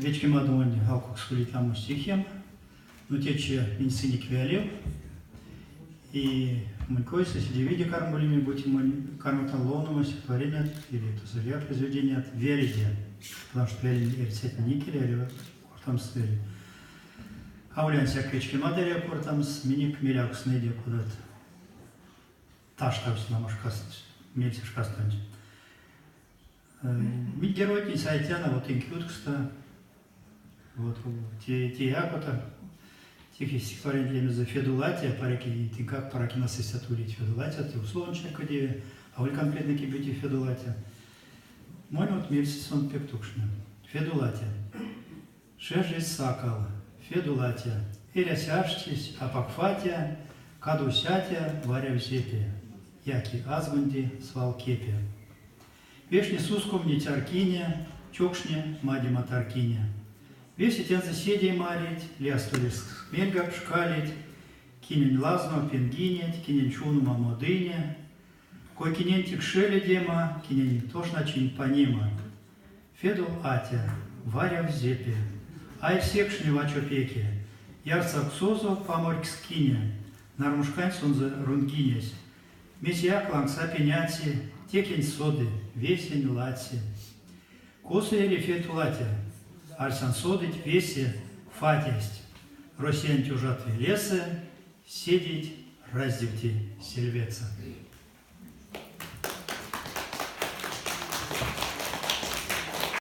Вечкемадонть алкукс улить ламо стихем, но течи минь сынек велев, и монь койсэ седе виде кармавлинь, бути монь карматан ловномо стихотвореният или тосо лия произведеният веледе, потому что велень эрицятнень икеле эряви кортамс веле. Аволь ансяк вечкемадо эряви кортамс, минек мелявкстнэде кодат таштавсть ламо шкаст, мельце шкастонть. Минь геройтнень сайтяно вот тынк ютксто, вот те, теяк вот тихий стихотворение лемезэ Федулатия, паряк тынкак Паракина сестэ улить Федулатия, те условно чарькодеви, аволь конкретно кибети Федулатия. Монь вот мельс сон пек тукшны. Федулатия. Шержей сакал, Федулатя, эрясь-аштесь апак фатя, кадовсь атя варяв зепе, яки азгонди свал кепе. Вешни сускомне чаркине, чокшне мадема таркине. Весе тензэ седей марить, лиясто лезкс мельга пшкалить, кинень лазно пенгинеть, кинень чувнома модыне, кой-кинень тикше ледема, кинень тошначинь панема. Федул атя, варяв зепе, айсекшни вачо пеке, ярсавксозо паморькс кине, нармушканть сонзэ рунгинесь. Мезеяк лангс а пеняци, текень соды, весень ладси. Косо эри Федул атя? Арсян содыть весе, фатясть. Россиянь тёжат велесэ седить раздевти сельведсэ.